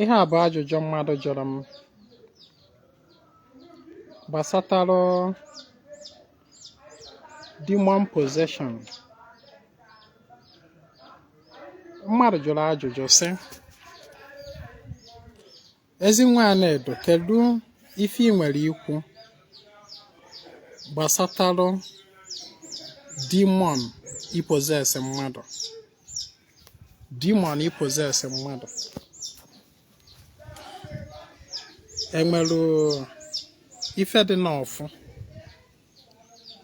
Ihe a bụ ajụjụ mmadụ jụrụ m gbasatara demon possession. Mmadụ jụrụ ajụjụ sị, Ezinwa Anaedo, kedu ife ị nwere ikwu gbasatara demon ipossess mmadụ? Demon ipossess mmadụ. Enwere ife dị n'ọfụ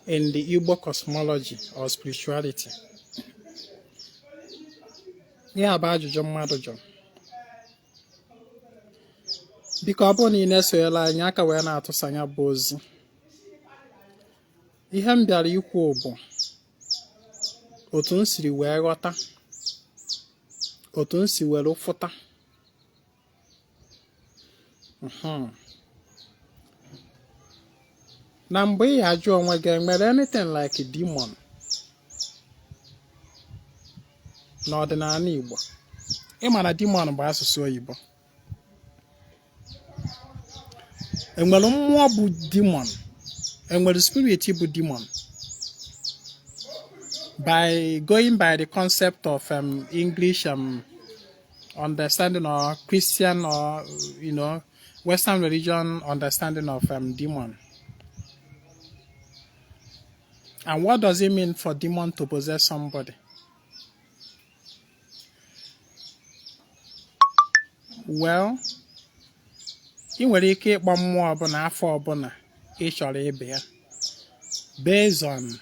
in the Igbo cosmology or spirituality? Ya bụ ajụjụ mmadụ jụrụ. Biko, ọ bụrụ na ị na-esonyela anyị aka wee na-atụsa ya bụ ozi, ihe m bịara ikwu bụ otu m siri wee ghọta, otu m si were fụta. Na mgbe ị ajụ onwe gị, enwere anything like demon n'ọdịnala Igbo? Ị ma na demon bụ asụsụ oyibo. Enwere mmụọ bụ demon, enwere spirit bụ demon. By going by the concept of English understanding or Christian or Western religion understanding of demon. And what does it mean for demon to possess somebody? Well, ị nwere ike ịkpọ mmụọ ọbụla afa ọbụla ị chọrọ ịba ya based on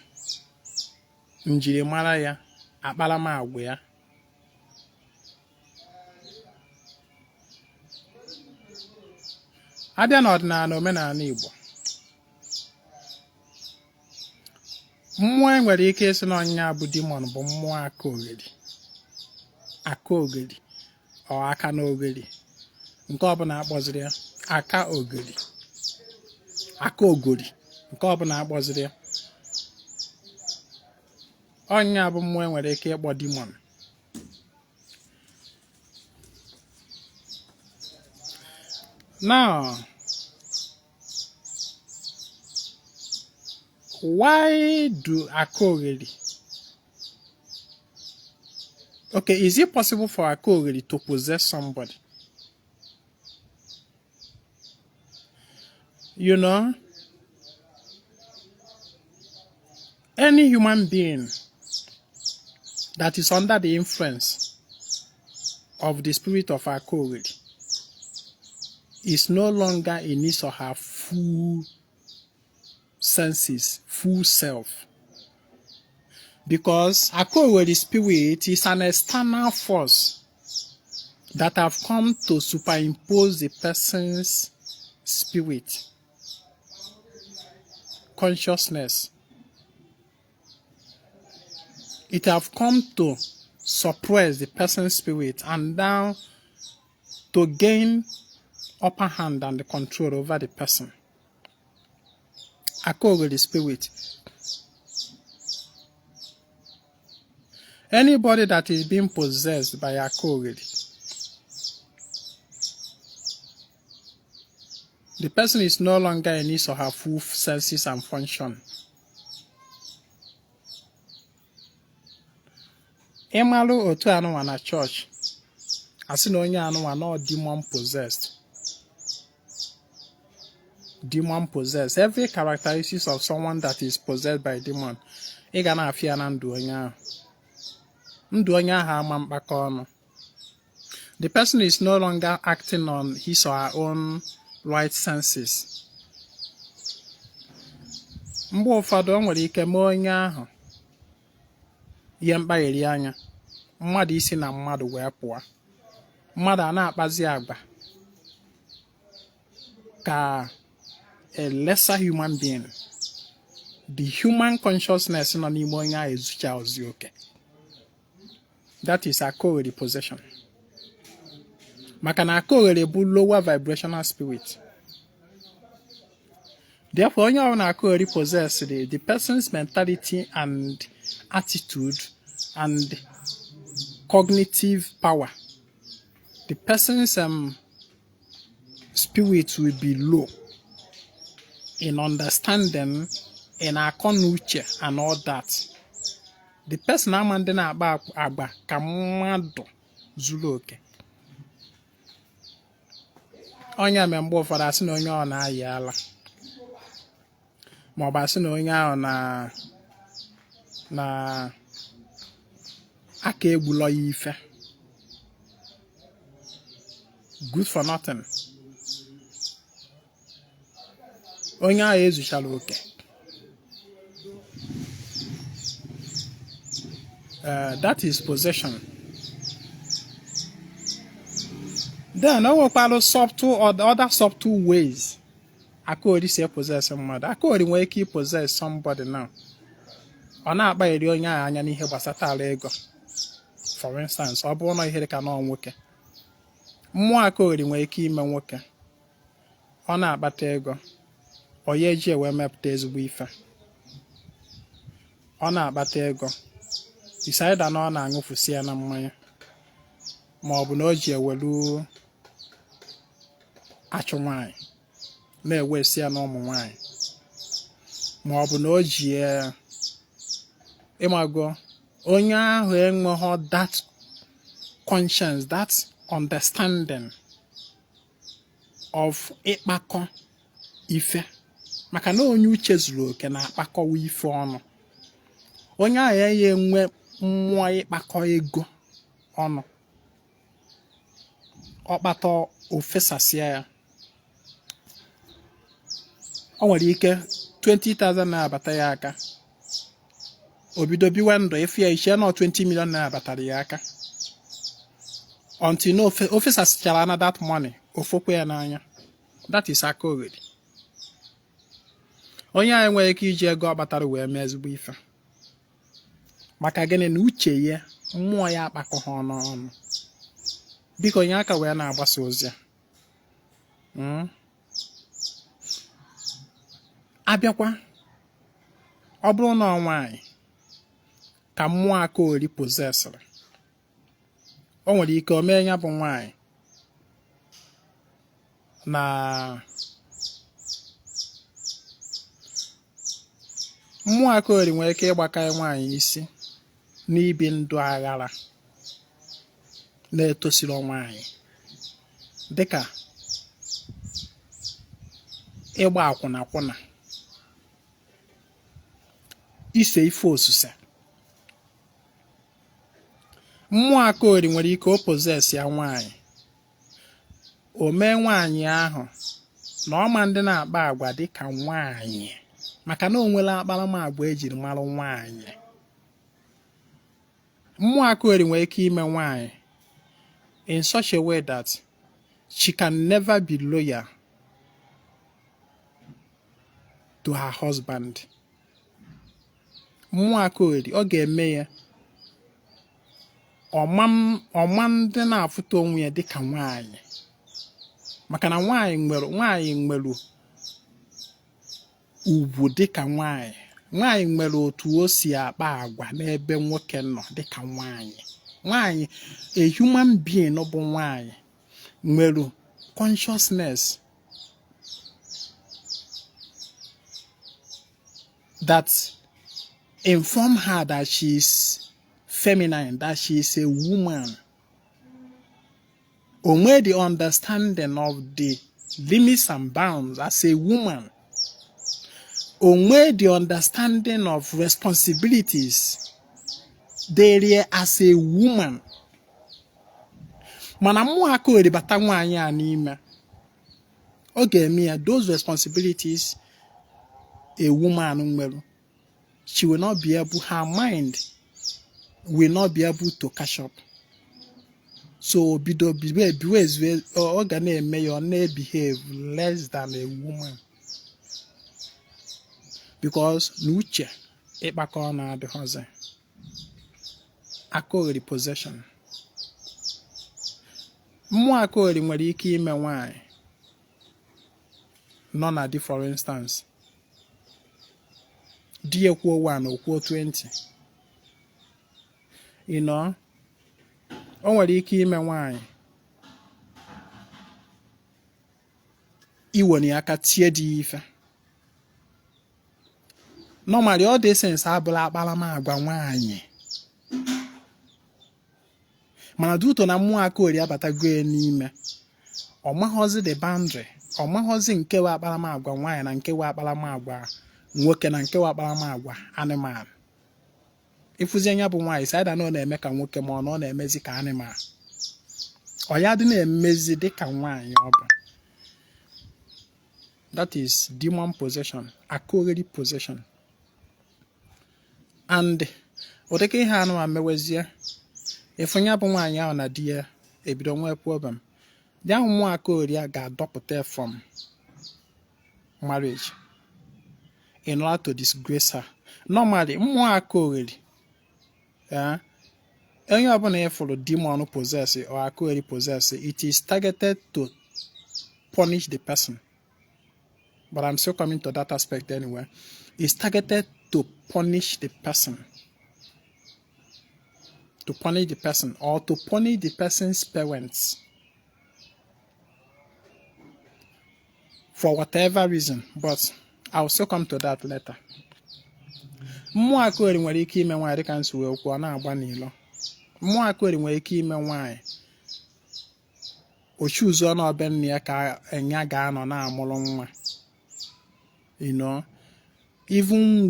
njirimara ya, akparamagwa ya. A bịa n'ọdịnala omenala Igbo, mmụọ e nwere ike ịsị na ọ nya bụ demon bụ mmụọ aka ogheri, aka ogheri or aka na ogheri, nke ọbụla akpọziri ya aka ogeri, aka ogori, nke ọbụla akpọziri ya, ọ nya bụ mmụọ e nwere ike ịkpọ demon. Now, why do aka ogheri? Okay, is it possible for aka ogheri to possess somebody? Any human being that is under the influence of the spirit of aka ogheri is no longer in his or her full senses, full self. Because aka ogheri spirit is an external force that have come to superimpose the person's spirit, consciousness. It have come to suppress the person's spirit and now to gain upper hand and the control over the person. Aka ogheri spirit. Anybody that is being possessed by aka ogheri, the person is no longer in his or her full senses and function. Ị malụ otu anụnwa na chọọchị, asị na onye anụnwa nọ demon possessed. Demon possessed. Every characteristics of someone that is possessed by demon, ị ga na-afụ ya na ndụ onye ahụ. Ndụ onye ahụ ama mkpakọ ọnụ. The person is no longer acting on his or her own right senses. Mgbe ụfọdụ o nwere ike mee onye ahụ ihe mkpagheri anya, mmadụ isi na mmadụ wee pụọ, mmadụ a na-akpazi agwa ka a lesser human being. The human consciousness nọ n'ime onye ahụ ezuchazi oke. That is aka ogheri possession. Maka na aka ogheri bụ lower vibrational spirit. Therefore, onye ọbụla aka ogheri possess, the person's mentality and attitude and cognitive power The person's spirit will be low in understanding, in akọ na uche and all that. The person ama ndị na-akpa agba ka mmadụ zuru oke. Onye mee mgbe ụfọdụ asị na onye ọ na-ayị ala, maọbụ asị na onye ahụ na aka egbulọ ya ife, good for nothing. Onye ahụ ezuchara oke. That is possession. Then o nwekwara subtle other subtle ways akaori si possess mmadụ. Akaori nwere ike possess somebody now, ọ na-akpagheri onye ahụ anya n'ihe gbasatara ego. For instance, ọ bụrụ na ihe dị ka nọọ nwoke, mmụọ akaori nwere ike ime nwoke ọ na-akpata ego, ọ ya eji ewe mepụta ezigbo ife. Ọ na-akpata ego, isaida na ọ na-aṅụfusi ya na mmanya, ma ọ bụ na o ji ewelu achụ nwaanyị na-ewesi ya na ụmụ nwaanyị, ma ọ bụ na o ji ịmago onye ahụ enweghị that conscience, that understanding of ịkpakọ ife, maka na onye uche zuru oke na-akpakọwa ife ọnụ. Onye ahụ ya enwe mmụọ ịkpakọ ego ọnụ, ọ kpata ofesasịa ya. O nwere ike 20,000 na-abata ya aka, o bido biwe ndụ efu ya iche na 20 million na-abatara ya aka, until na ofesasịchara na that money, ofokwa ya n'anya. That is aka ogheri. Onye ahụ enweghị ike iji ego ọ kpatara wee mee ezigbo ife. Maka gịnị? Na uche ya, mmụọ ya akpakọ ha ọnụ ọnụ. Biko nye aka wee na-agbasa ozi a. Abịakwa, ọ bụrụ na ọ nwaanyị ka mmụọ aka ori possessịrị, o nwere ike o mee ya bụ nwaanyị na mmụọ aka ori nwere ike ịgbaka nwaanyị isi n'ibi ndụ aghara na-etosiri nwaanyị, dịka ịgba akwụna akwụna, ise ife osise. Mmụọ aka ori nwere ike o possess ya nwaanyị, o mee nwaanyị ahụ na ọma ndị na-akpa agwa dịka nwaanyị, maka na o nwere akparamagwa ejiri mara nwaanyị. Mmụọ aka ori nwere ike ime nwaanyị in such a way that she can never be loyal to her husband. Mmụọ aka ori ọ ga-eme ya ọma ndị na-afụta onwe ya dịka nwaanyị, maka na nwaanyị nwere ugwu dịka nwaanyị. Nwaanyị nwere otu o si akpa agwa n'ebe nwoke nọ dịka nwaanyị. Nwaanyị, a human being bụ nwaanyị, nwere consciousness that inform her that she is feminine, that she is a woman. O nwee the understanding of the limits and bounds as a woman. O nwee the understanding of responsibilities dịrị as a woman. Mana mmụọ aka ori bata nwaanyị a n'ime, ọ ga-eme ya those responsibilities a woman nwere, she will not be able, her mind will not be able to catch up. So bido biwe biwe ezue, ọ ga na-eme ya ọ na-ebehave less than a woman, because na uche ịkpakọ ọ na-adịghọzi. Aka ogheri possession. Mmụọ aka ogheri nwere ike ime nwaanyị nọ na di, for instance, di ya kwuo 1, o kwuo 20. You know, o nwere ike ime nwaanyị Iweni aka tie di ya ife. Normally, all these things abụrọ akparamagwa nwaanyị, mana due to na mmụọ akaori abatago ya n'ime, ọ maghọzi the boundary, ọ maghọzi nke wụ akparamagwa nwaanyị na nke wụ akparamagwa nwoke na nke wụ akparamagwa animal. Ị fụzie ya bụ nwaanyị, sị na ọ na-eme ka nwoke ma ọ na ọ na-emezi ka animal, ọ ya dị na-emezi dị ka nwaanyị ọ bụ. That is demon possession, akaogheri possession. And ụdịka ihe anụwa mewezie, ị fụ ya bụ nwaanyị ahụ na di ya ebido nwee problem. Di ahụ mmụọ akaori a ga-adọpụta from marriage in order to disgrace her. Normally, mmụọ akaogheri, onye ọbụla ị fụrụ demon possess or akaogheri possess, it is targeted to punish the person. But I'm still coming to that aspect anyway. It's targeted to punish the person, to punish the person or to punish the person's parents for whatever reason, but I'll still come to that later. Mmụọ akaori nwere ike ime nwaanyị, dịka m si wee kwuo, ọ na-agba n'ilo. Mmụọ akaori nwere ike ime nwaanyị, o choosuo na ọ be nne ya ka nya ga-anọ na-amụrụ nwa, even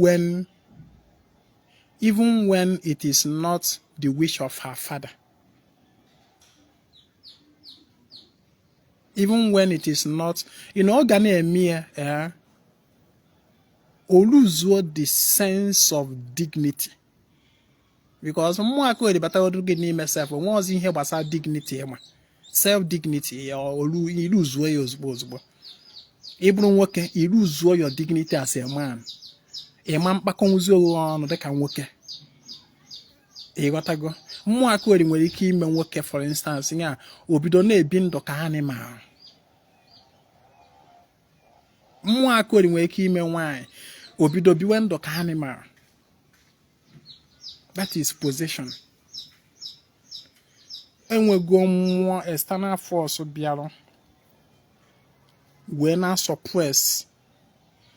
when it is not the wish of her father, even when it is not, ọ ga na-eme ya, o luzuo the sense of dignity, because mmụọ akaori batagodu gị n'ime sef, o nweghịzi ihe gbasara dignity, ịma self dignity ya, olu i luzuo ya ozugbo ozugbo. Ị bụrụ nwoke, i luzuo your dignity as a man, ịma mkpakọnwụzi onwe ọnụ dịka nwoke. Ịghọtago? Mmụọ akaori nwere ike ime nwoke, for instance, ya o bido na-ebi ndụ ka animal. Mmụọ akaori nwere ike ime nwaanyị, o bido biwe ndụ ka animal. That is possession. Enwego mmụọ external force bịarụ wee na suppress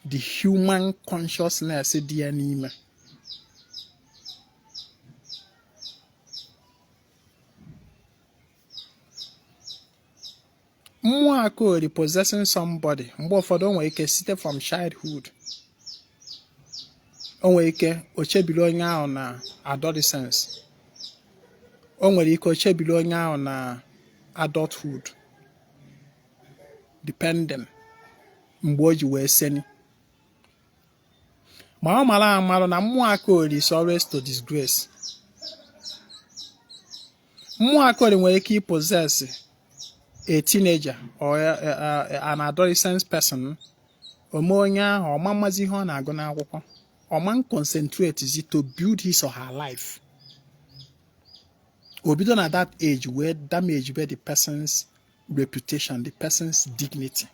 the human consciousness dị ya n'ime. Mmụọ akaori possessing somebody, mgbe ụfọdụ o nwere ike site from childhood, o nwere ike o chebiri onye ahụ na adolescence, o nwere ike o chebiri onye ahụ na adulthood, depending mgbe o ji wee seni. Ma ọ mara amarụ na mmụọ akaori is always to disgrace. Mmụọ akaori nwere ike ipossess a teenager or an adolescent person, o mee onye ahụ ọ ma mazi ihe ọ na-agụ n'akwụkwọ, ọ ma concentrate to build his or her life. O bido na that age wee damage be the person's reputation, the person's dignity.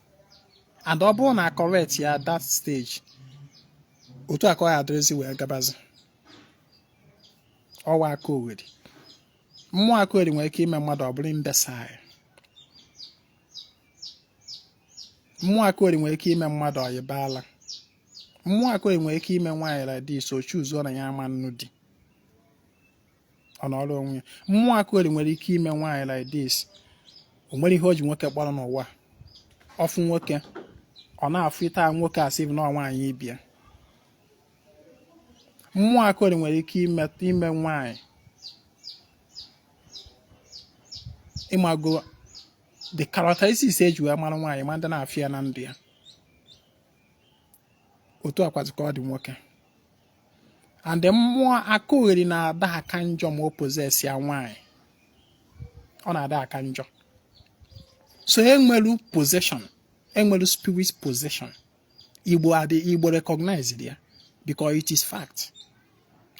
And ọ bụrụ na correct ya that stage, otu a ka ọ ya adịrịzi wee gabazi. Ọwa akaogheri. Mmụọ akaogheri nwere ike ime mmadụ ọ bụrụ imbecile. Mmụọ akaogheri nwere ike ime mmadụ ọyịbala. Mmụọ akaogheri nwere ike ime nwaanyị like this, o choosuo na ya ama nnụ di, ọ nọrọ onwe ya. Mmụọ akaogheri nwere ike ime nwaanyị like this, o nwere ihe o ji nwoke kpọrọ n'ụwa. Ọ fụ nwoke, ọ na-afụ ịta nwoke asị na nwaanyị ibe ya. Mmụọ akaogheri nwere ike ime nwaanyị, ịmago the characteristics eji wee mara nwaanyị, ma ndị na-afụ ya na ndụ ya. Otu akwazi ka ọ dị nwoke. And mmụọ akaogheri na-ada aka njọ ma o possess ya nwaanyị, ọ na-ada aka njọ. So enwelu possession, enwelu spirit possession. Igbo adị Igbo recognize ya because it is fact.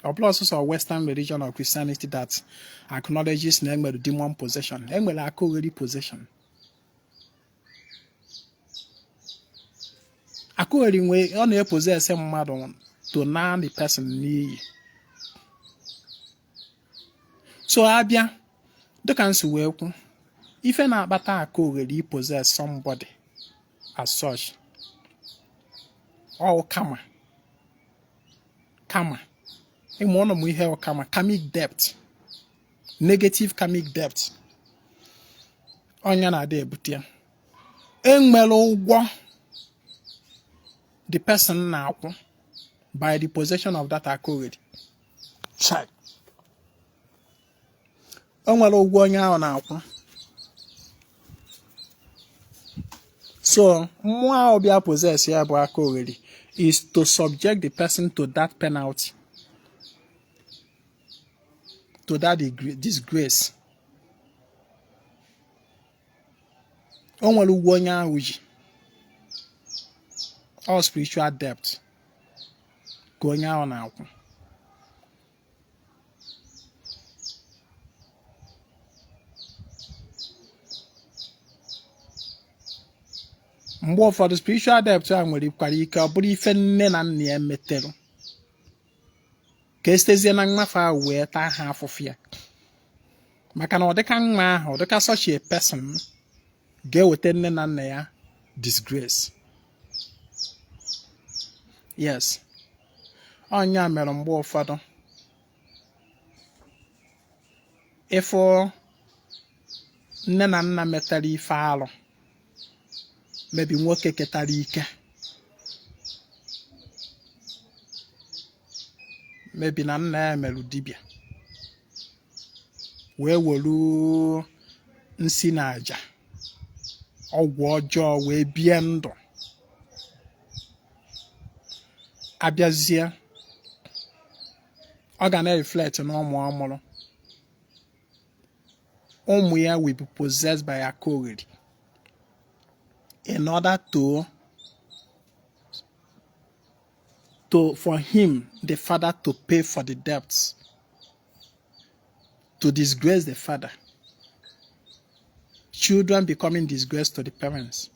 Ọ bụrọ sọsọ Western religion or Christianity that acknowledges na enwere demon possession, enwere akaogheri possession. Akaogheri nwee ọ na-epossess mmadụ to na the person n'iyi. So abịa dịka m si wee kwu, ife na-akpata akaogheri ipossess somebody As such, ọ karma, karma ịma ọnụ m ihe karma, karmic debt, negative karmic debt, ọ nya na-adị ebute ya. Enwere ụgwọ the person na-akwụ by the possession of that akogheri. Check. O nwere ụgwọ onye ahụ na-akwụ. So mmụọ ahụ bịa possess ya bụ akogheri is to subject the person to that penalty, to that disgrace. O nwere ụgwọ onye ahụ ji, all spiritual debt ka onye ahụ na-akwụ. Mgbe ụfọdụ spiritual debt a nwerekwara ike ọ bụrụ ife nne na nna ya metere ka esitezie na nwa fa ahụ wee taa ha afụfụ ya, maka na ọ dịka nwa ahụ, ọ dịka such a person ga-eweta nne na nna ya disgrace. Yes, ọ nya mere mgbe ụfọdụ ị fụ nne na nna metara ife alụ, maybe nwoke ketara ike, maybe na nna ya merụ dibịa wee welu nsi na aja ọgwụ ọjọọ wee bie ndụ, abịazie ọ ga na-reflect na ụmụ ọ mụrụ, ụmụ ya will be possessed by akogheri in order to for him, the father, to pay for the debts, to disgrace the father, children becoming disgrace to the parents,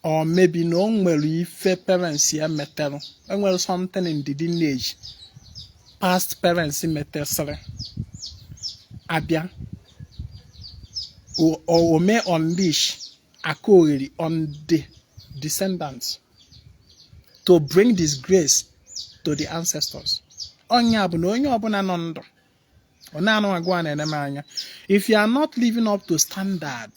or maybe na o nwere ife parents ya metere, enwere something in the lineage past parents metesịrị, abịa o mee unleash akogheri on the descendants to bring disgrace to the ancestors. Ọ nya bụ na onye ọbụla nọ ndụ ọ na-anụ agụ a na-ene m anya, if you are not living up to standard,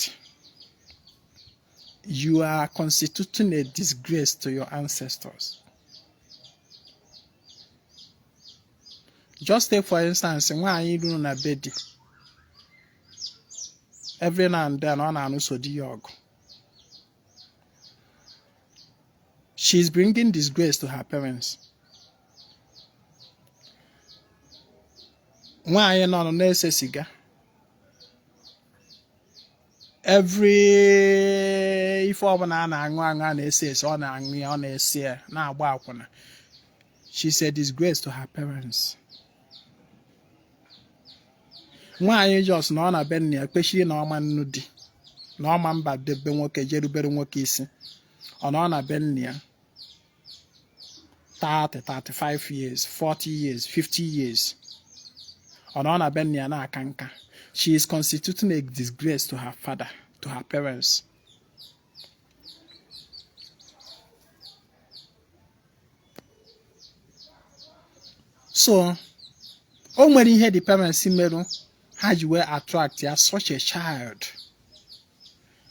you are constituting a disgrace to your ancestors. Just take for instance, nwaanyị ruru na be di, every now and then ọ na-anụso di ya ọgụ. She is bringing disgrace to her parents. Nwaanyị nọ na-ese siga every ife ọbụla a na-aṅụ aṅụ, a na-ese ese, ọ na-aṅụ ya, ọ na-ese ya, na-agba akwụna. She's a disgrace to her parents. Nwaanyị just nọ na be nna ya kpechiri na ọ ma anụ di, na ọ ma mba debe nwoke jerubere nwoke isi, ọ nọ na be nna ya 30, 35 years, 40 years, 50 years, ọ nọ na be nna ya na-aka nka. She is constituting a disgrace to her father, to her parents. So o nwere ihe the parents merụ ha ji wee attract ya such a child,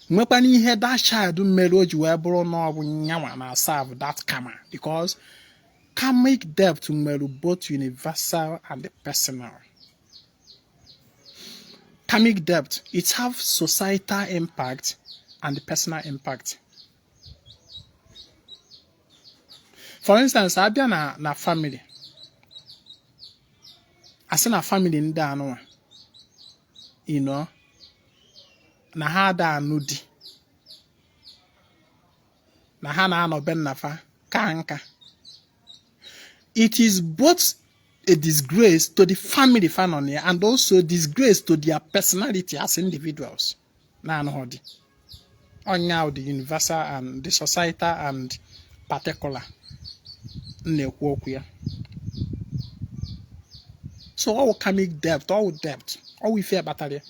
nwekwana ihe that child mere o ji wee bụrụ na ọ bụ nyanwa na serve that karma, because karmic debt nwere both universal and personal. Karmic debt, it have societal impact and personal impact. For instance, abịa na family, asị na family ndị anụnwa, na ha ada anụ di, na ha na-anọ be nna fa ka nka. It is both a disgrace to the family fa nọ na ya and also disgrace to their personality as individuals na-anụghị di. Ọ nya the universal and the societal and particular m na-ekwu okwu ya. So ọ wụ karmic debt, ọ wụ debt, ọ wụ ife kpatara ya.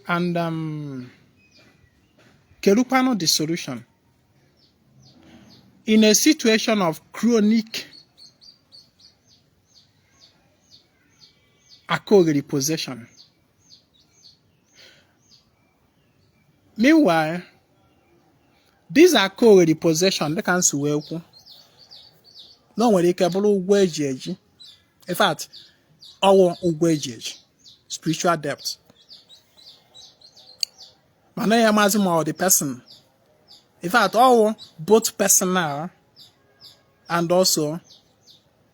And kedukwanụ the solution in a situation of chronic akaogheri possession? Meanwhile, this akaogheri possession, dịka m si wee kwu na o nwere ike bụrụ ụgwọ eji eji, in fact, ọwụ ụgwọ eji eji, spiritual debt, mana ya maazị ma ọ the person, in fact, ọwụ both personal and also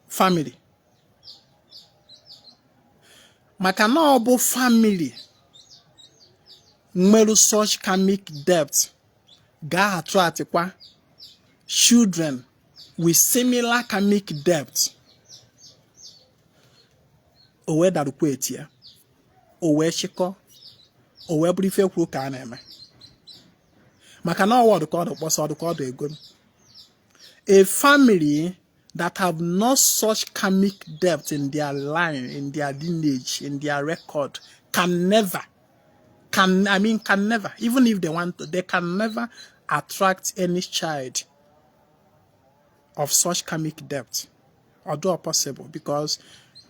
family, maka na ọ bụ family nwere such karmic debt ga-attractkwa children with similar karmic debt. O wee darukwa eti ya, o wee chịkọ, o wee bụrụ ife kwuru ka a na-eme, maka na ọwọdụ ka ọ dị kpọsọ ọdụ ka ọ dị ego. A family that have not such karmic debt in their line, in their lineage, in their record, can never, can I mean, can never, even if they want to, they can never attract any child of such karmic debt. Although possible, because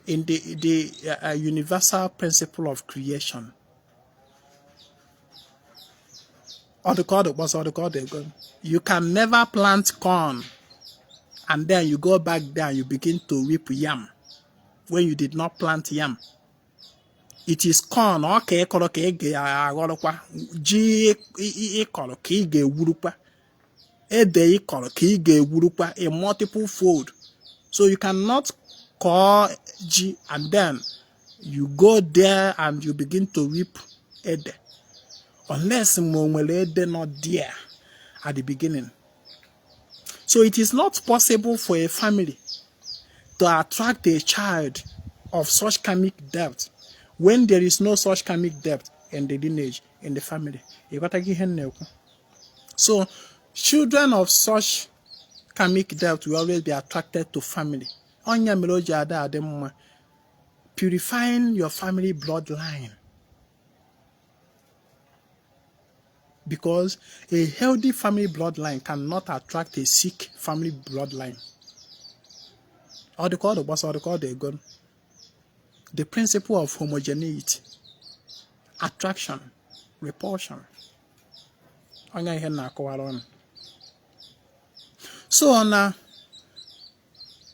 in the universal principle of creation, you can never plant corn and then you go back there and you begin to reap yam when you did not plant yam. It is corn ọka ị kọrọ ka ị ga-aghọrọkwa, ji ị kọrọ ka ị ga-egwurukwa, ede ị kọrọ ka ị ga-egwurukwa a multiple fold. So you cannot kọọ ji and then you go there and you begin to reap ede, unless ma o nwere ede nọ there at the beginning. So it is not possible for a family to attract a child of such karmic debt when there is no such karmic debt in the lineage, in the family. Ị ghọtaghị ihe m na-ekwu? So children of such karmic debt will always be attracted to family. Ọ nya mere o ji ada adị mma purifying your family bloodline, because a healthy family bloodline cannot attract a sick family bloodline. Ọ dị ka ọ dị gbasa, ọ dị ka ọ dị ego. The principle of homogeneity, attraction, repulsion. Ọ nya ihe m na-akọwara ụnụ. So na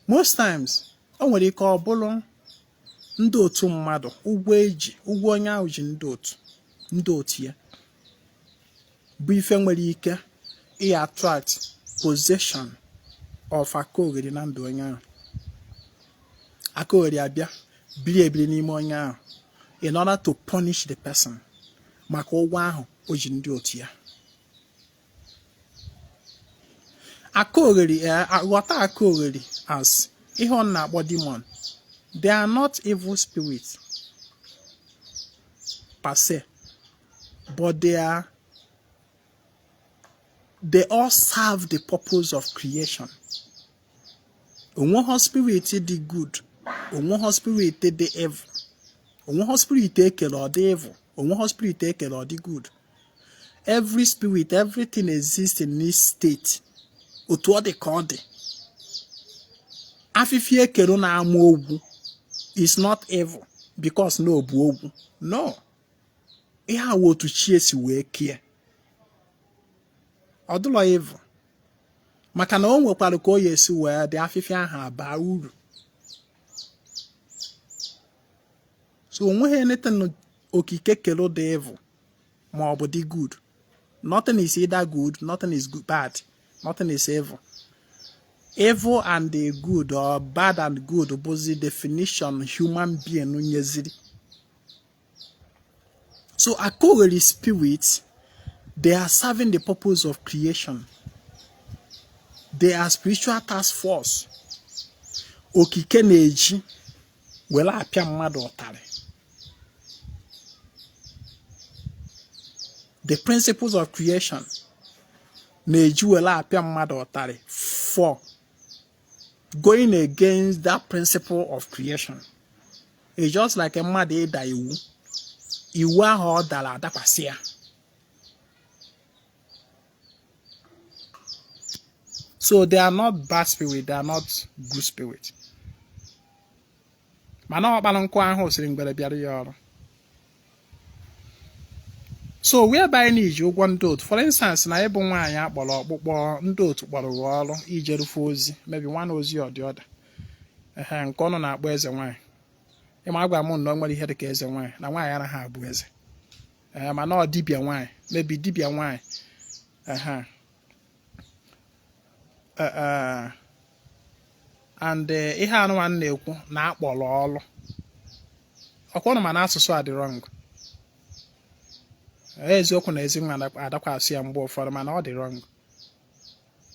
most times o nwere ike ọ bụrụ ndị otu mmadụ, ụgwọ eji, ụgwọ onye ahụ ji ndị otu ya, bụ ife nwere ike ị attract possession of akaogheri na ndụ onye ahụ. Akaogheri abịa biri ebiri n'ime onye ahụ in order to punish the person maka ụgwọ ahụ o ji ndị otu ya. Akaogheri, ghọta akaogheri as ihe ọ na-akpọ demon. They are not evil spirits per se, but they all serve the purpose of creation. Onweghọ spirit dị good, onweghọ spirit dị evil, onweghọ spirit ekere ọ dị evil, onweghọ spirit ekere ọ dị good. Every spirit, everything exists in this state. Otu ọ dị ka ọ dị. Afịfịa ekere na-ama ogwu is not evil because na ọ bụ ogwu. No. Ihe a wụ otu chi esi wee kie. Ọ dụlọ evil. Maka na o nwekwara ka o ya esi wee dị afịfịa ahụ abaa uru. So onweghị anything okike kere dị evil ma ọ bụ dị good. Nothing is either good, nothing is good, bad, nothing is evil. Evil and the good or bad and good bụzi definition human being nyeziri. So akaogheri spirit, they are serving the purpose of creation. They are spiritual task force. Okike na-eji were apịa mmadụ ụtarị. The principles of creation na-eji were apịa mmadụ ụtarị for going against that principle of creation. It's just like mmadụ ịda iwu. Iwu ahụ ọ dara adakwasị ya. So they are not bad spirit, they are not good spirit. Mana ọkpara nkụ ahụ siri ngwere bịara ya ọrụ. So whereby na i ji ụgwọ ndị otu, for instance, na ị bụ nwaanyị akpọrọ ọkpụkpọ, ndị otu kpọrọ gị ọrụ ijeru fa ozi, maybe nwa na ozi ọdị ọda ehe nke ụnụ na-akpọ eze nwaanyị. Ị ma agwa m na o nwere ihe dị ka eze nwaanyị, na nwaanyị anaghị abụ eze. Ee, mana ọ dibịa nwaanyị, maybe dibịa nwaanyị, ehe, and ihe anụnwa m na-ekwu na akpọrọ ọrụ ọkwa ụnụ, mana asụsụ a dị wrong. Eziokwu na ezi nwa adakwa asụ ya mgbe ụfọdụ, mana ọ dị wrong.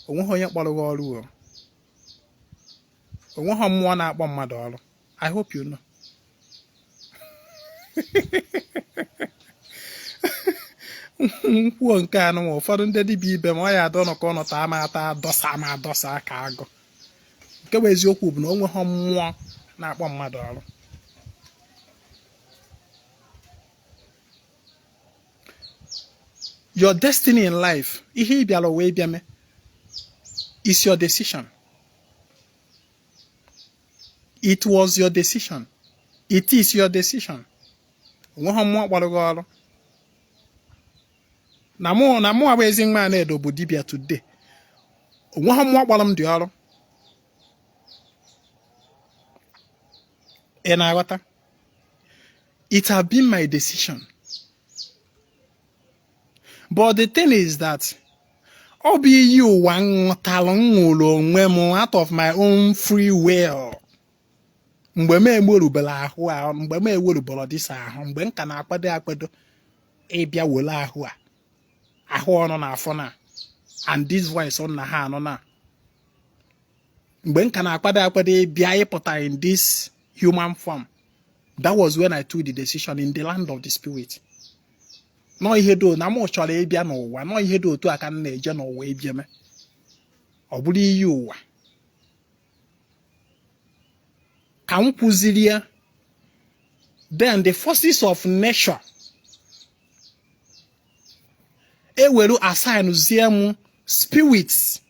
Onweghị onye kpọrọ gị ọrụ o. Onweghị mmụọ na-akpọ mmadụ ọrụ. I hope you know. M kwuo nke anụnwa, ụfọdụ ndị dibịa ibe m ọ ya adọ nọkọ ọnụ taa ma ata dọsa ma adọsa ka agụ. Nke bụ eziokwu bụ na o nweghị mmụọ na-akpọ mmadụ ọrụ. Your destiny in life, ihe ị bịara ụwa ịbịa mee, is your decision. It was your decision. It is your decision. Onweghị mmụọ kpọrọ gị ọrụ. Na mụ abụ Ezinwa Anaedo bụ dibịa today. Onweghị mmụọ kpọrọ m dị ọrụ. Ị na-aghọta? It have been my decision. But the thing is that ọ bụ iyi ụwa m ṅụtalụ, m ṅụrụ onwe m out of my own free will. Mgbe m emerubere ahụ a, mgbe m ewerubere this ahụ, mgbe m ka na-akwado akwado ịbịa were ahụ a, ahụ ụnụ na-afụ na and this voice ụnụ na ha anụ na, mgbe m ka na-akwado akwado ịbịa ịpụta in this human form, that was when I took the decision in the land of the spirit. Nọ ihe do na mụ chọrọ ịbịa n'ụwa, nọ ihe dị otu a ka m na-eje n'ụwa ịbịa mee. Ọ bụrụ iyi ụwa ka m kwuziri ya, then the forces of nature eweru assign zie m spirits,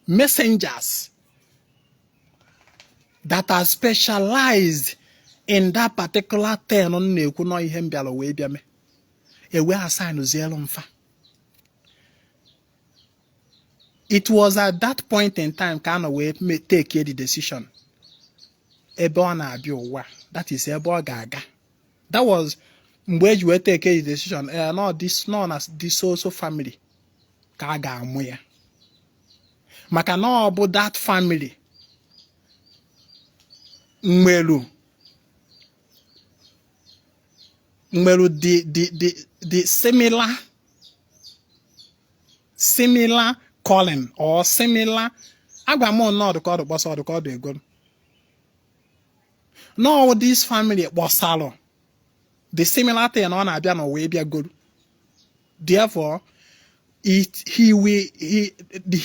messengers that are specialized in that particular thing m na-ekwu nọ ihe m bịara wee bịa mee. Ewe assign zielu m fa. It was at that point in time ka a nọ wee take the decision ebe ọ na-abịa ụwa, that is ebe ọ ga-aga. That was mgbe eji wee take the decision, eh, nọ this, nọ na this so so family ka a ga-amụ ya, maka na ọ bụ that family nwere the similar calling or similar. Agwa m nnọọ ka ọdụ kpọsa ọdụ ka ọdụ ego nọọ this family kpọsalụ the similar thing ọ na-abịa n'ụwa ịbịa goro. Therefore it he will he,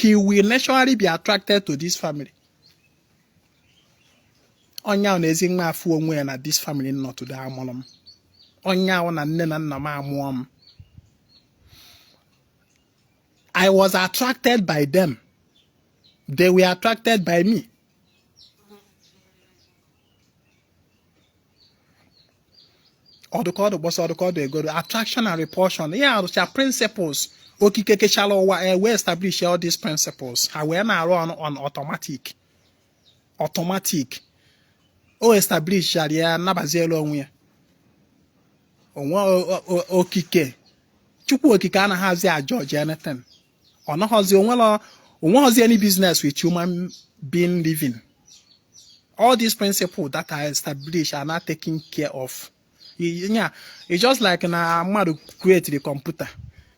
he will naturally be attracted to this family. Onye ahụ na Ezinwa afụ onwe ya na this family nọ today amụrụ m, onye ahụ na nne na nna m amụọ m, I was attracted by them, they were attracted by me. Ọdụka ọdụ gbọsọ ọdụka ọdụ egoro, attraction and repulsion ya arụcha principles okike kechara ụwa e wee establish all these principles, ha wee na-arụ ọrụ on automatic automatic. O establishara ya, nabazielu onwe ya onwe okike. Chukwu okike anaghịzi ajudge anything. Ọ naghọzi onweghọzi any business with human being living. All these principles that are established are not taken care of. Yeah, it's just like na mmadụ create the computer,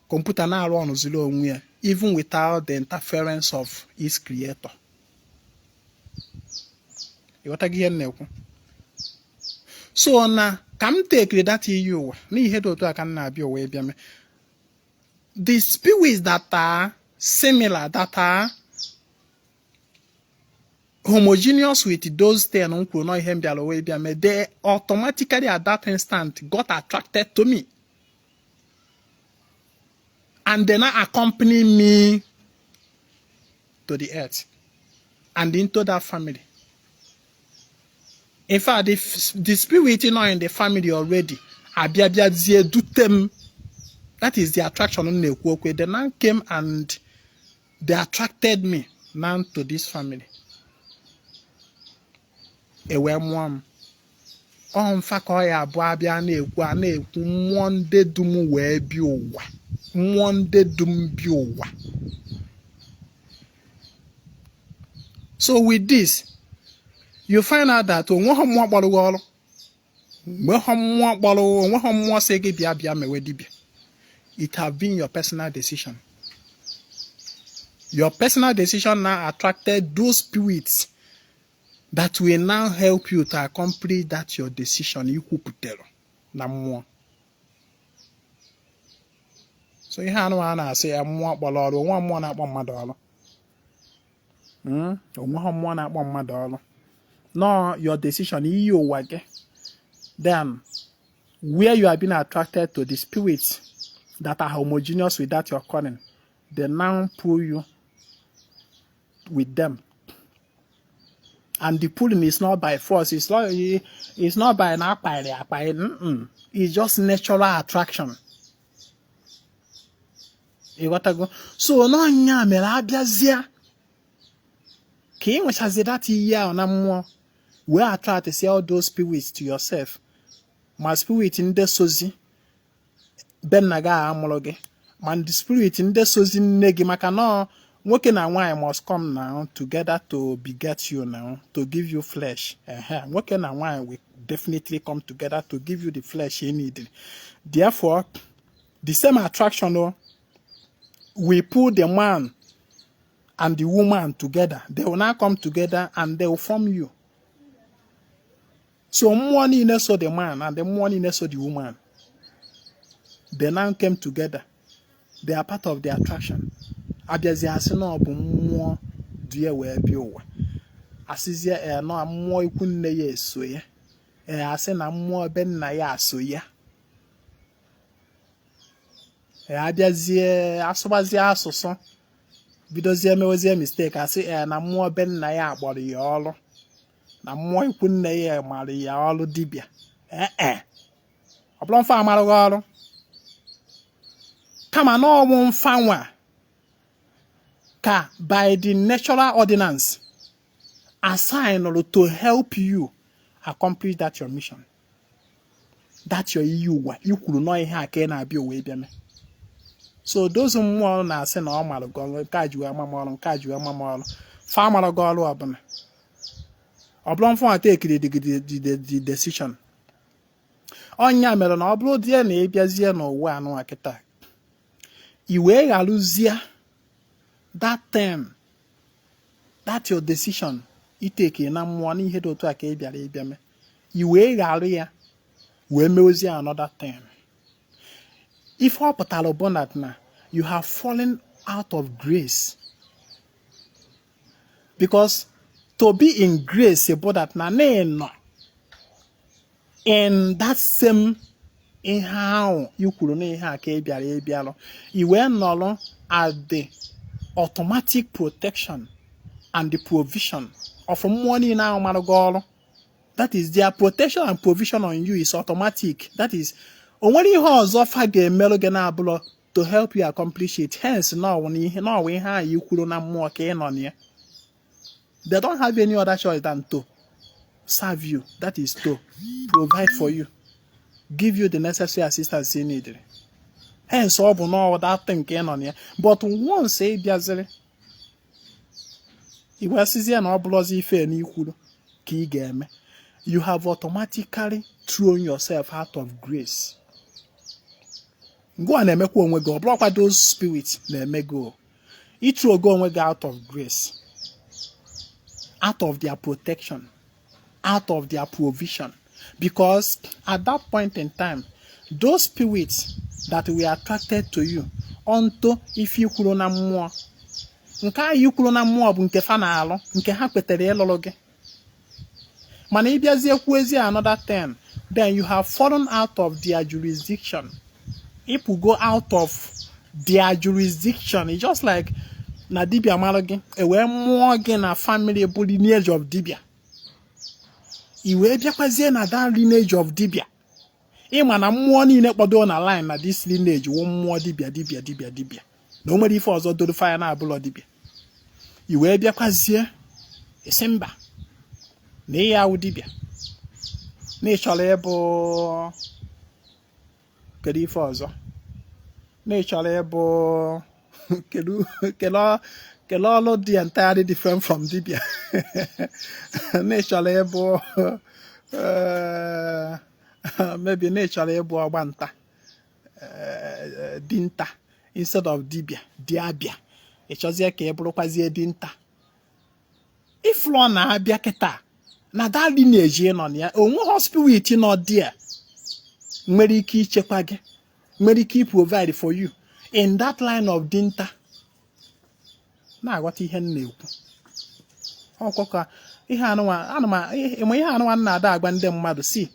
computer na-arụ ọnụziri onwe ya even without the interference of its creator. Ịghọtago ihe m na-ekwu? So na ka m tekiri that iyi ụwa na ihe dị otu a ka m na-abịa ụwa ịbịa mee, the spirits that are similar, that are Homogeneous with those 10 m kwuru na ihe m bịara wee bịa mee, they automatically at that instant got attracted to me and they now accompany me to the earth and into that family. In fact, the spirit nọ in the family already abịa bịazie dute m. That is the attraction m na-ekwu okwu. They now came and they attracted me now to this family. E wee mụọ m. Ọ mfa ka ọ ya abụọ abịa na-ekwu, a na-ekwu mmụọ ndị dum wee bịa ụwa, mmụọ ndị dum bịa ụwa. So with this, you find out that onweghị mmụọ kpọrọ gị ọrụ, onweghị mmụọ kpọrọ, onweghị mmụọ sị gị bịa bịa mewe dibịa. It have been your personal decision. Your personal decision now attracted those spirits that will now help you to accomplish that your decision i kwupụtara na mmụọ. So ihe anụ a na-asị ya mmụọ kpọrọ ọrụ, onwe mmụọ na-akpọ mmadụ ọrụ. Onweghị mmụọ na-akpọ mmadụ ọrụ. No, your decision, iyi ụwa gị, then where you are being attracted to the spirits that are homogeneous with that your calling, they now pull you with them. And the pulling is not by force, it's not by na akpaịrị akpaị. It's just natural attraction. Ịghọtago? So n'ọnya mere abịazie ka ị nwechazi that iyi ahụ na mmụọ wee attract see all those spirits to yourself, ma spirit ndị sozi be nna gị ahụ amụrụ gị, ma ndị spirit ndị sozi nne gị, maka na nwoke na nwaanyị must come now together to beget you now, to give you flesh. Ehe, nwoke na nwaanyị will definitely come together to give you the flesh you need. Therefore, the same attraction, oh, will pull the man and the woman together. They will now come together and they will form you. So mmụọ niile so the man and the mmụọ niile so the woman, they now came together. They are part of the attraction. Abịazie asị na ọ bụ mmụọ du ya wee bịa ụwa, asịzie ee na mmụọ ikwu nne ya eso ya, ee asị na mmụọ be nna ya aso ya. Ee, abịazie asụbazie asụsụ, bidozie mewezie mistake, asị ee na mmụọ be nna ya kpọrọ ya ọrụ, na mmụọ ikwu nne ya mara ya ọrụ dibịa. Ee, ọ bụrụ mfa amarụghị ọrụ, kama na ọnwụ mfa nwa ka by the natural ordinance assigned to help you accomplish that your mission, that your iyi ụwa i kwuru nọ ihe a ka ị na-abịa ụwa ịbịa mee. So those mmụọ na-asị na ọ mara gị ọrụ, nke a ji wee ma m ọrụ, nke a ji wee ma m ọrụ, fa amara gị ọrụ ọbụla. Ọ bụrụ mfụ take the decision. Ọnya mere na ọ bụrụ die na ị bịazie n'ụwa anụnwa kịta, i wee gharụzie that term, that your decision i take na mmụọ n'ihe dị otu a ka ị bịara ịbịa mee, i wee gharụ ya wee mewezie another term, ife ọ pụtara bụ na you have fallen out of grace, because to be in grace bụ that na ị nọ in that same ihe ahụ i kwuru na ihe a ka ị bịara ịbịalụ, i wee nọrọ at the automatic protection and the provision of mmụọ niile ahụ mara gị ọrụ. That is, their protection and provision on you is automatic. That is, o nwere ihe ọzọ fa ga-emerụ gị na-abụlọ to help you accomplish it. Hence na ọwụ na ihe na ọwụ ihe ahụ i kwuru na mmụọ ka ị nọ na ya, they don't have any other choice than to serve you, that is, to provide for you, give you the necessary assistance you need. Hence ọ bụ na ọ that thing ka ị nọ na ya. But once ị bịaziri, i wee sịzie na ọ bụrụzi ife na ikwuru ka ị ga-eme, you have automatically thrown yourself out of grace. Ngwa na-emekwa onwe gị, ọ bụrụkwa those spirits na-eme gị o. I throw go onwe gị out of grace, out of their protection, out of their provision, because at that point in time, those spirits that were attracted to you onto ife ikwuru na mmụọ Nke ahụ i kwuru na mmụọ bụ nke fa na-alụ, nke ha kwetere ịlụrụ gị. Mana ị bịazie kwuezie another thing, then you have fallen out of their jurisdiction. Ị pụgo out of their jurisdiction. It's just like na dibịa mara gị, e wee mụọ gị na family bụ lineage of dibịa, i wee bịakwazie na that lineage of dibịa. Ị ma na mmụọ niile kpọdo na line na this lineage wụ mmụọ dibịa, dibịa, dibịa, dibịa, na o nwere ife ọzọ doro fa na-abụlọ dibịa. I wee bịakwazie ị sị mba, na ị ya awụ dibịa, na ị chọrọ ịbụ kedu ife ọzọ, na ị chọrọ ịbụ kedu kedu ọlụ dị entirely different from dibịa, na ị chọrọ ịbụ maybe na ị chọrọ ịbụ ọgbanta, dinta instead of dibịa diabịa, ị chọzie ka ị bụrụkwazie dinta. Ifụlọ na-abịa kịta na that lineage ị nọ na ya, onweghị spirit nọ there nwere ike ichekwa gị, nwere ike provide for you in that line of dinta. Na-aghọta ihe m na-ekwu? Ọkwa ka ihe anụnwa anụma ihe anụnwa na-ada agwa ndị mmadụ si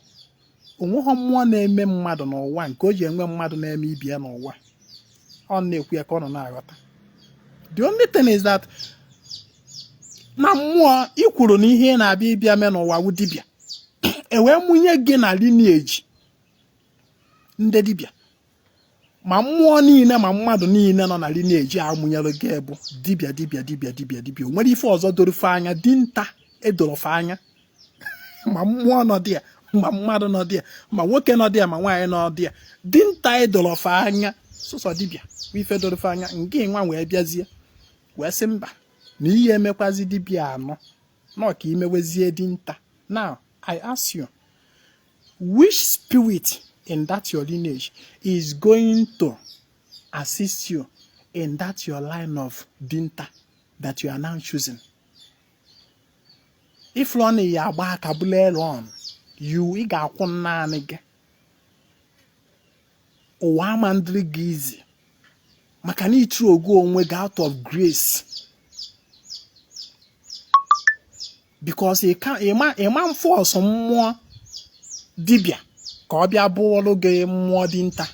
onweghị mmụọ na-eme mmadụ n'ụwa nke o ji enwe mmadụ na-eme ibi ya n'ụwa. Ọ na-ekwu ya ka ọ nọ na-aghọta. The only thing is that na mmụọ i kwuru na ihe ị na-abịa ịbịa mee n'ụwa wụ dibịa, e wee mụnye gị na lineage ndị dibịa. Ma mmụọ niile ma mmadụ niile nọ na lineage a mụnyere gị bụ dibịa, dibịa, dibịa, dibịa, dibịa. O nwere ife ọzọ doro fe anya? Dinta edoro fe anya, ma mmụọ nọ dị ya, ma mmadụ nọ dị ya, ma nwoke nọ dị ya, ma nwaanyị nọ dị ya, dinta edoro fe anya. Sụsọ dibịa bụ ife doro fe anya. Nke nwa wee bịazie wee sị mba, na ihe emekwazi dibịa anọ nọ ka imewezie dinta. Now I ask you, which spirit in that your lineage is going to assist you in that your line of dinta that you are now choosing? If na ya agba aka bụla alone you, ị ga-akwụ naanị gị. Ụwa ama ndịrị gị izi maka na ịtụrụ ogo onwe gị out of grace, because ịma force mmụọ dibịa ka ọ bịa bụrụ gị mmụọ dinta.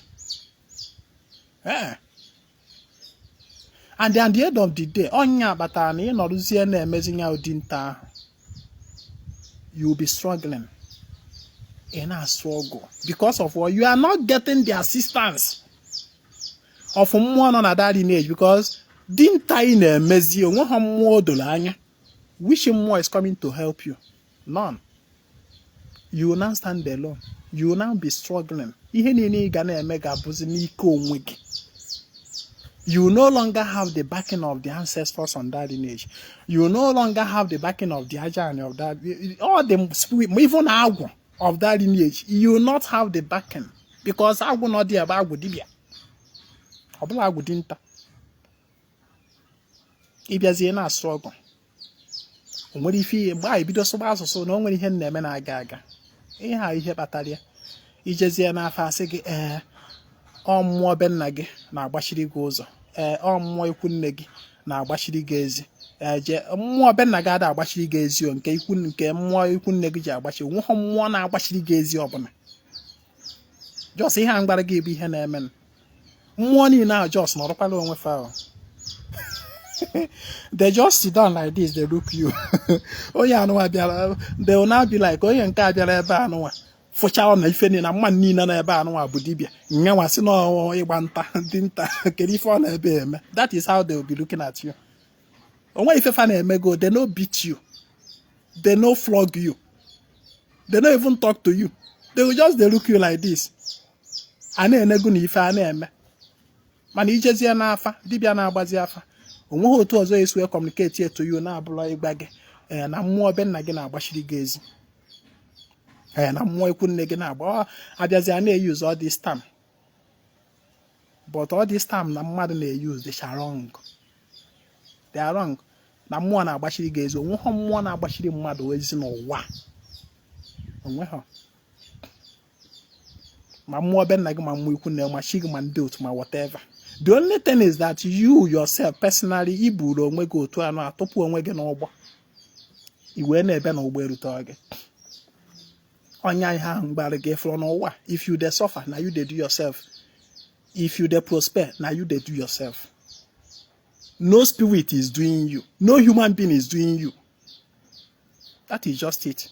And at the end of the day, ọnya kpatara na ị nọrụzie na-emezi ya dinta ahụ, you will be struggling. Ị na-struggle because of what? You are not getting the assistance of mmụọ nọ na that lineage, because dinta ị na-emezi, onweghị mmụọ o doro anya. Which mmụọ is coming to help you? None. You will now stand alone. You will now be struggling. Ihe niile ị ga na-eme ga-abụzi n'ike onwe gị. You no longer have the backing of the ancestors on that lineage. You no longer have the backing of the aja of that, all the spirit, even agwụ of that lineage. You will not have the backing because agwụ nọ dị ebe agwụ dibịa, ọ bụla agwụ dinta. Ịbịazie na-asụ ọgụ, o nwere ife ihe mgbe a ebido sụba asụsụ na o nwere ihe na-eme na-aga aga. Ihe a ihe kpatara ya, ijezie n'afọ, asị gị, ee, ọ mmụọ be nna gị na-agbachiri gị ụzọ, ee, ọ mmụọ ikwu nne gị na-agbachiri gị ezi. Ee, jee mmụọ be nna gị ada agbachiri gị ezi o, nke ikwu nke mmụọ ikwu nne gị ji agbachi. Onweghị mmụọ na-agbachiri gị ezi ọbụla. Just ihe a mgbara gị bụ ihe na-eme. Mmụọ niile ahụ just nọrọkwala onwe fa ahụ. They just sit down like this, they look you. Onye anụnwa bịara, they will now be like, onye nke a bịara ebe anụnwa fụchara na ife niile na mmadụ niile nọ ebe anụnwa bụ dibịa, nyanwa sị na ịgba nta dinta, kedu ife ọ na-ebe eme? That is how they will be looking at you. Onwe ife fa na-eme go. They no beat you, they no flog you, they no even talk to you. They will just dey look you like this. A na-enegu na ife a na-eme. Mana ijezie n'afa, dibịa na-agbazi afa, onweghị otu ọzọ esi wee communicate to you na-abụrụ ịgba gị, ee, na mmụọ be nna gị na-agbachiri gị ezi, ee, na mmụọ ikwu nne gị na-agba. Abịazi a na-use all this term, but all this term na mmadụ na-use, they are wrong, they are wrong. Na mmụọ na-agbachiri gị ezi, onweghị mmụọ na-agbachiri mmadụ ezi n'ụwa. Onweghị, ma mmụọ be nna gị, ma mmụọ ikwu nne, ma chi gị, ma ndị otu, ma whatever. The only thing is that you yourself personally, i buru onwe gị otu anụ atụpụ onwe gị n'ụgbọ, i wee na-ebe na ụgbọ erute gị. Ọnya ihe ahụ mgbara gị fụrụ n'ụwa. If you dey suffer, na you dey do yourself. If you dey prosper, na you dey do yourself. No spirit is doing you, no human being is doing you. That is just it.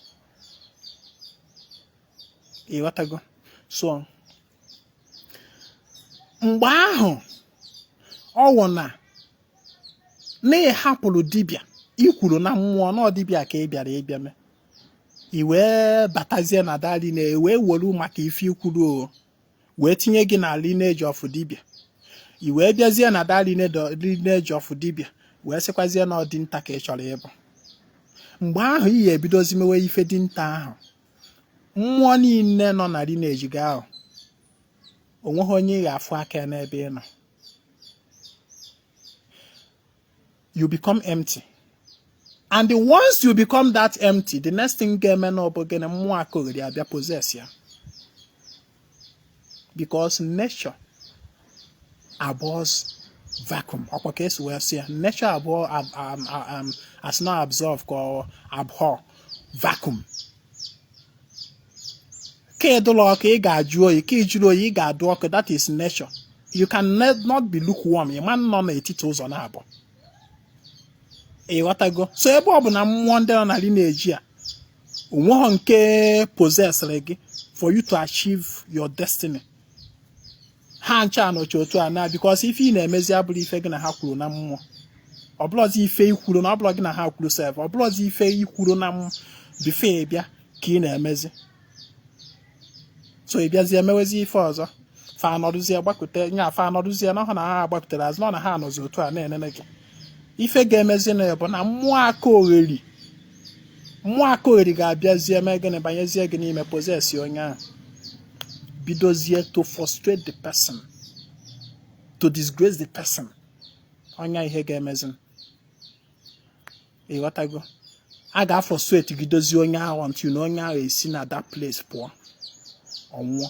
Ịghọtago? So mgbe ahụ ọ wụ na ị hapụrụ dibịa ikwuru na mmụọ na dibịa ka ị bịara ịbịa mee, i wee batazie na dali na wee were maka ife ikwuru o wee tinye gị na lineage of dibịa, i wee bịazie na da lineage of dibịa wee sịkwazie na ọ dinta ka ị chọrọ ịbụ. Mgbe ahụ ị ga-ebidozi mewe ife dinta ahụ. Mmụọ niile nọ na lineage gị ahụ, onweghị onye ị ga-afụ aka ya n'ebe ị nọ. You become empty, and once you become that empty, the next thing ga-eme na ọ bụ gịnị? Mmụọ akaogheri abịa possess ya, because nature abhors vacuum. Ọkwa ka esi wee sị ya, nature abhor as not absorb ka ọ abhor vacuum. Ka ịdụla ọkụ, ị ga-ajụ oyi. Ka ị jụrụ oyi, ị ga-adụ ọkụ. That is nature. You can not be lukewarm. Ị ma nọ n'etiti ụzọ na-abụ. Ịghọtago? So ebe ọ bụ na mmụọ ndị nọ na lineage a onweghọ nke possessịrị gị for you to achieve your destiny, ha ncha nọchi otu a na because ife ị na-emezi abụrụ ife gị na ha kwuru na mmụọ. Ọbụlọzi ife ikwuru na ọbụlọ gị na ha kwuru sef, ọbụlọzi ife ikwuru na before ị bịa ka ị na-emezi. So ị bịazie mewezi ife ọzọ, fa anọdụzie gbakọte nya, fa anọdụzie na ọhụ na ha agbakọtere azụ nọ na ha anọzi otu a na-enene gị. Ife ga-emezi na bụ na mmụọ aka ogheri ga-abịazie mee gịnị? Banyezie gị n'ime, possess onye ahụ, bidozie to frustrate the person, to disgrace the person. Ọnya ihe ga-emezi. Ịghọtago? A ga-afrustrate gị, dozie onye ahụ until na onye ahụ esi na that place pụọ, ọ nwụọ.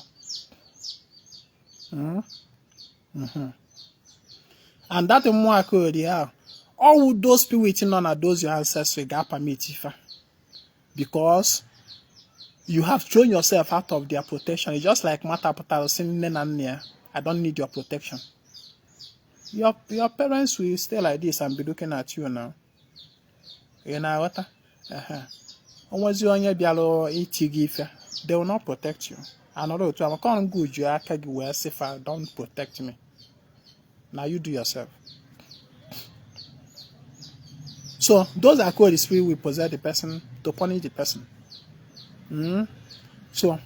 And that mmụọ aka ogheri ahụ, ọwụ those spirit nọ na those your ancestry ga-permit ife, because you have thrown yourself out of their protection. It's just like nwata pụtara sị nne na nna ya, "I don't need your protection." Your parents will stay like this and be looking at you now. Ị na-aghọta? Ehe. O nwezi onye bịara iti gị ife, they will not protect you. Anọrọ otu a maka ọngụ ju aka gị wee sị fa, "Don't protect me." Na you do yourself. So those are called the spirit will possess the person to punish the person. So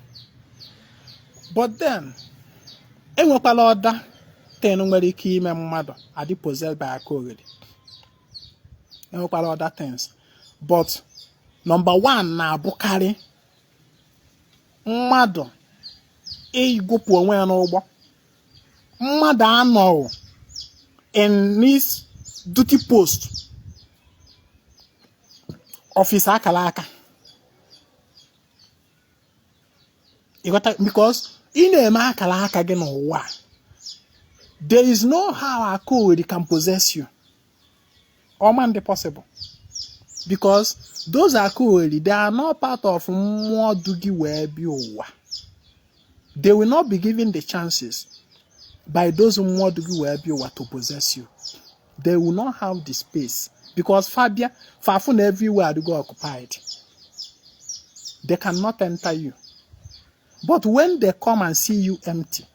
but then enwekwala other thing nwere ike ime mmadụ adị possessed by aka ogheri. Enwekwala other things, but number one na-abụkarị mmadụ ịgụpụ onwe ya n'ụgbọ, mmadụ anọghị in his duty post, office, akara aka. Ịghọta? Because ị na-eme akara aka gị n'ụwa, there is no how aka ogheri can possess you. Ọ ma dị possible, because those aka ogheri, they are not part of mmụọ du gị wee bịa ụwa. They will not be given the chances by those mmụọ du gị wee bịa ụwa to possess you. They will not have the space, because fa bịa, fa afụ na everywhere adịgo occupied. They cannot enter you. But when they come and see you empty,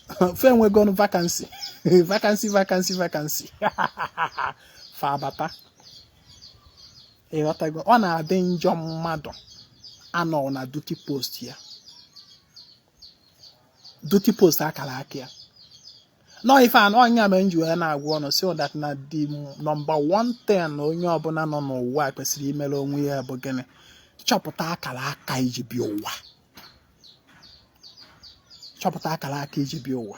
fa enwego vacancy, vacancy, vacancy, vacancy, fa abata. Ịghọtago? Ọ na-adị njọ mmadụ anọ na duty post ya, duty post akara aka ya nọ. Ife a ọnya mere m ji wee na-agwa ọnụ si that na the number one thing onye ọbụla nọ n'ụwa kwesịrị imere onwe ya bụ gịnị? Chọpụta akara aka iji bịa ụwa. Chọpụta akara aka iji bịa ụwa.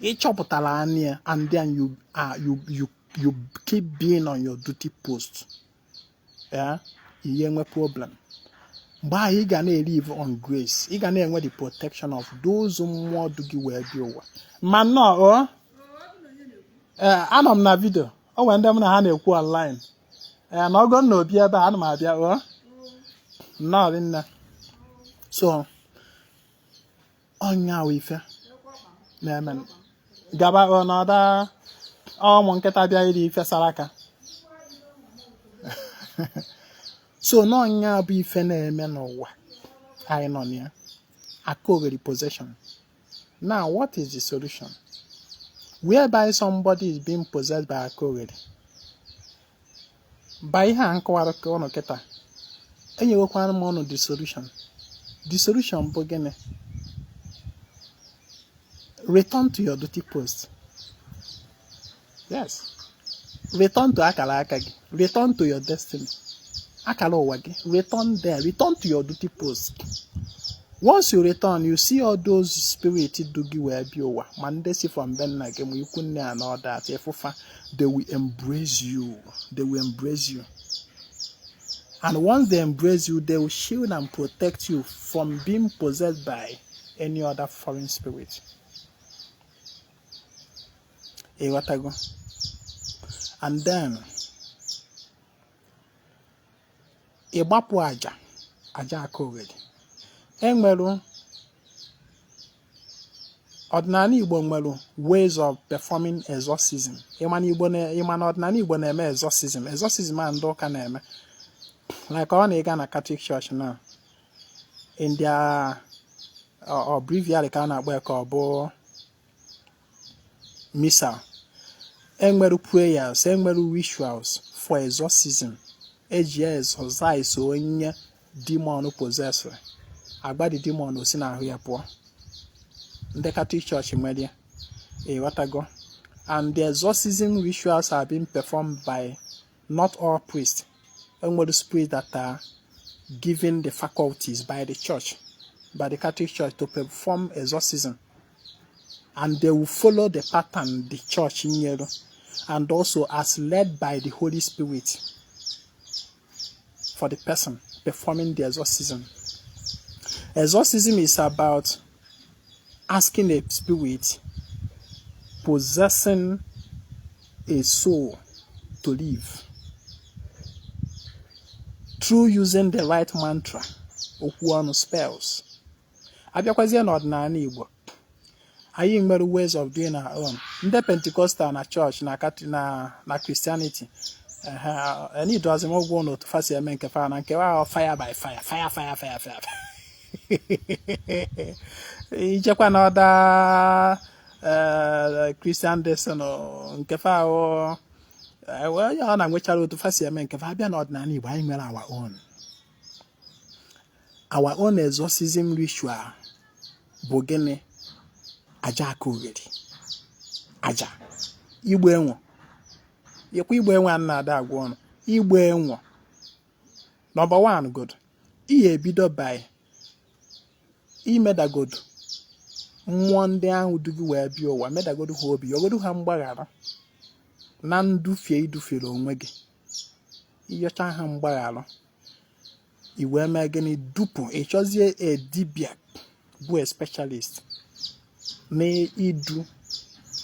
Ịchọpụtara anya ya, and then you keep being on your duty post ya, ihe nwe problem. Mgbe ahụ ị ga na-elive on grace, ị ga na-enwe the protection of those mmụọ du gị wee bịa ụwa. Ma nnọọ o, ee, anọ m na video. O nwere ndị m na ha na-ekwu online. Ee, na ọgọ na obi ebe a, ana m abịa. O nnọọ rinne. So ọnya wụ ife na-eme. Gaba o n'ọda ụmụ nkịta bịa iri ife sara aka. So n'ọnya bụ ife na-eme n'ụwa anyị nọ na ya, akaogheri possession. Now, what is the solution whereby somebody is being possessed by akaogheri? By ihe a nkọwara ka ụnụ kịta, enyewekwara m ụnụ the solution. The solution bụ gịnị? Return to your duty post. Yes, return to akara aka gị, return to your destiny, akara ụwa gị. Return there, return to your duty post. Once you return, you see all those spirit du gị wee bịa ụwa, ma ndị si from be nna gị, ma ikwu nne and all that. Ịfụfa, they will embrace you. They will embrace you, and once they embrace you, they will shield and protect you from being possessed by any other foreign spirit. Ịghọtago? And then ịgbapụ aja, aja aka ogheri. Enwere ọdịnala Igbo nwere ways of performing exorcism. Ịma na Igbo na ịma na ọdịnala Igbo na-eme exorcism. Exorcism a ndị ụka na-eme, like ọ na-ịga na Catholic Church now, in their ọ breviary ka a na-akpọ ya, ka ọ bụ missal, enwere prayers, enwere rituals for exorcism eji exorcise onye demon possessed, agba the demon o si n'ahụ ya pụọ. Ndị Catholic Church nwere ya, ịghọtago? And the exorcism rituals are being performed by not all priests. Enwere priests that are given the faculties by the church, by the Catholic Church, to perform exorcism, and they will follow the pattern the church nyere and also as led by the Holy Spirit for the person performing the exorcism. Exorcism is about asking a spirit possessing a soul to leave through using the right mantra, okwu ọnụ, spells. Abịakwazie n'ọdịnala Igbo, anyị nwere ways of doing our own. Ndị Pentecostal na church na na na Christianity anyị dozi m ụgwọ n'otu fa si eme nke fa na nke ahụ, fire by fire, fire, fire, fire, fire. Ijekwa na other Christian desin nke fa ahụ, onye ọ na-nwechara otu fa si eme nke fa. Abịa n'ọdịnala Igbo, anyị nwere our own exorcism ritual. Bụ gịnị? Aja aka ogheri, aja igba enwo. Ịkwa igba enwe a na-ada agwa ọnụ igba enwo. Number one, good, ihe ebido by imedagodo mmụọ ndị ahụ du gị wee bịa ụwa, medagodo ha obi, yọgodo ha mgbaghara na ndufie idufiere onwe gị. Ịyọcha ha mgbaghara, i wee mee gịnị? Dupu. Ịchọzie a dibịa bụ a specialist n'idu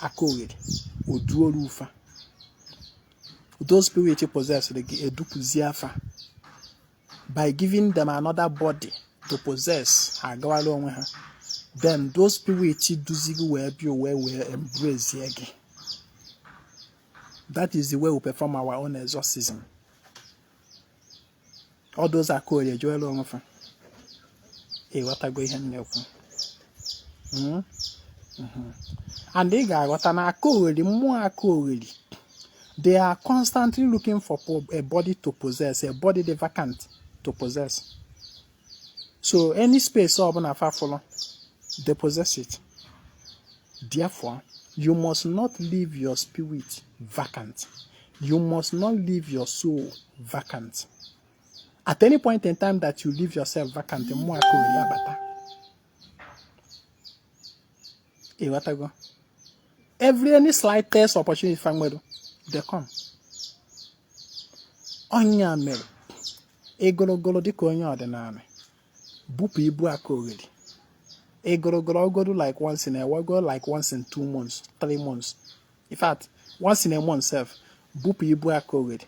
aka ogheri, oduoru ụfa those spirit possessed gị, edupụzie afa by giving them another body to possess. Ha agawara onwe ha. Then those spirit duzi gị wee bịa wee embrace gị. That is the way we perform our own exorcism. All those aka orie ejewela onwe fa. Ịghọtago ihe m na-ekwu? And ị ga-aghọta na aka ogheri, mmụọ aka ogheri, they are constantly looking for a body to possess, a body dị vacant to possess. So any space ọbụla fa fụlụ, they possess it. Therefore, you must not leave your spirit vacant. You must not leave your soul vacant. At any point in time that you leave yourself vacant, mmụọ aka ogheri abata. Ịghọtago? Every any slightest opportunity fa nwere, they come. Ọnya mere ịgologolo dịka onye ọdịnala. Bupụ ibu aka ogheri. Ịgụrụgụrụ ogodu like once in a while, go like once in 2 months, 3 months, in fact, once in a month sef. Bupụ ibu aka ogheri.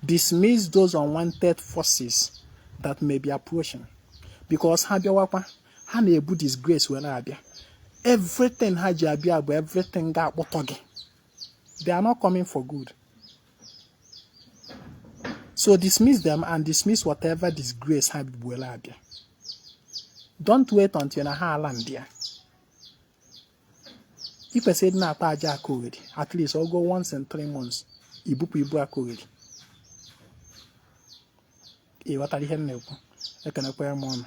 Dismiss those unwanted forces that may be approaching, because ha bịawakwa, ha na-ebu disgrace were abịa. Everything ha ji abịa bụ everything ga-akpọtọ gị. They are not coming for good. So dismiss them and dismiss whatever disgrace ha were abịa. Don't wait until na ha ala ndị ya. Ị kwesịrị ịdị na-akpa aja aka ogheri at least ogo once in 3 months. Ibupụ ibu aka ogheri. Ị ghọtara ihe m na-ekwu? Ekenekwa m ọnụ.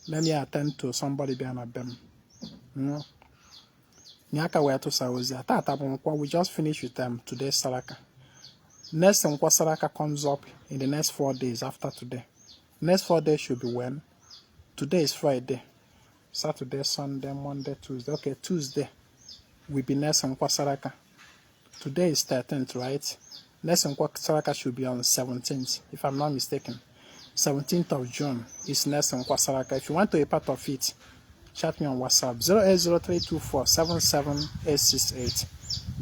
Let me attend to somebody bịa na be m. Nye aka wee tụsa ozi a. Tata bụ Nkwọ. We just finished with them today. Saraka, next Nkwọ Saraka comes up in the next 4 days after today. Next 4 days should be when? Today is Friday, Saturday, Sunday, Monday, Tuesday. Okay, Tuesday will be next Nkwọ Saraka. Today is 13th, right? Next Nkwọ Saraka should be on 17th, if I'm not mistaken. 17th of June is next Nkwọ Saraka. If you want to be part of it, chat me on WhatsApp 08032477868.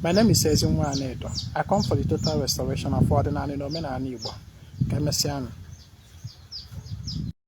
My name is Ezinwa Anedo. I come for the total restoration of ọdịnala na omenala Igbo. Ka emesịanụ.